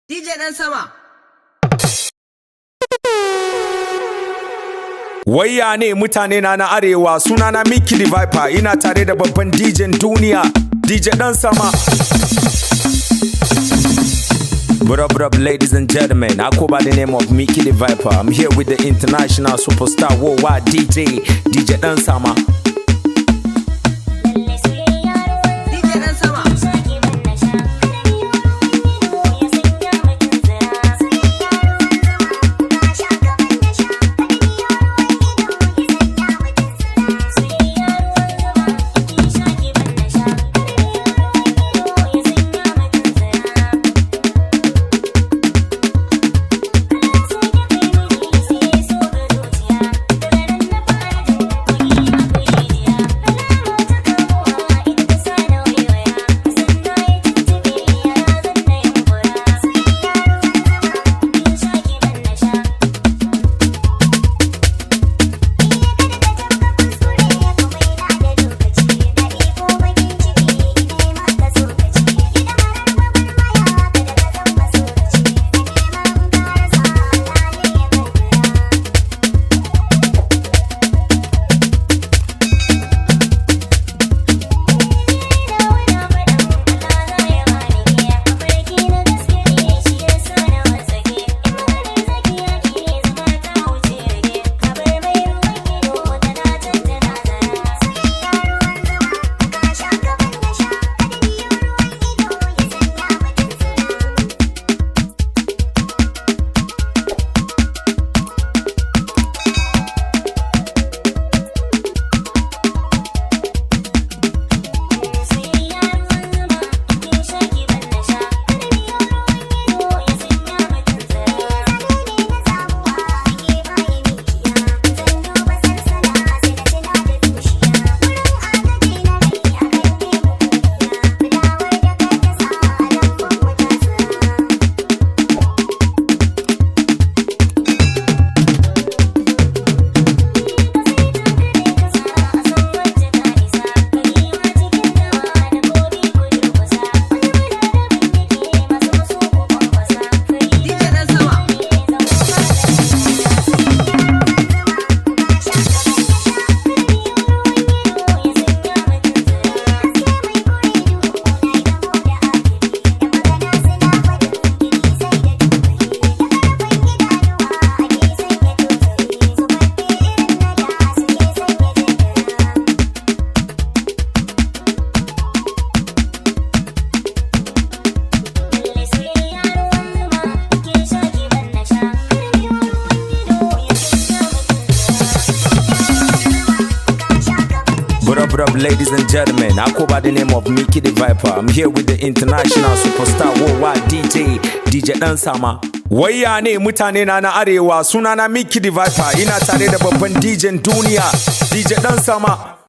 DJ ɗan sama. Wayya ne mutane na na arewa, sunana Mickey the Viper, ina tare da babban DJ duniya, DJ Dan Sama. What up, what up, ladies and gentlemen? I go by the name of Mickey the Viper. I'm here with the international superstar worldwide DJ, DJ Dan Sama. DJ ɗan sama. DJ ɗan sama. What up, what up, ladies and gentlemen? I go by the name of Mickey the Viper. I'm here with the international superstar worldwide DJ, DJ Dan Sama. Wayya ne mutane na na arewa, sunana Mickey the Viper, ina tare da babban DJ duniya, DJ Dan Sama.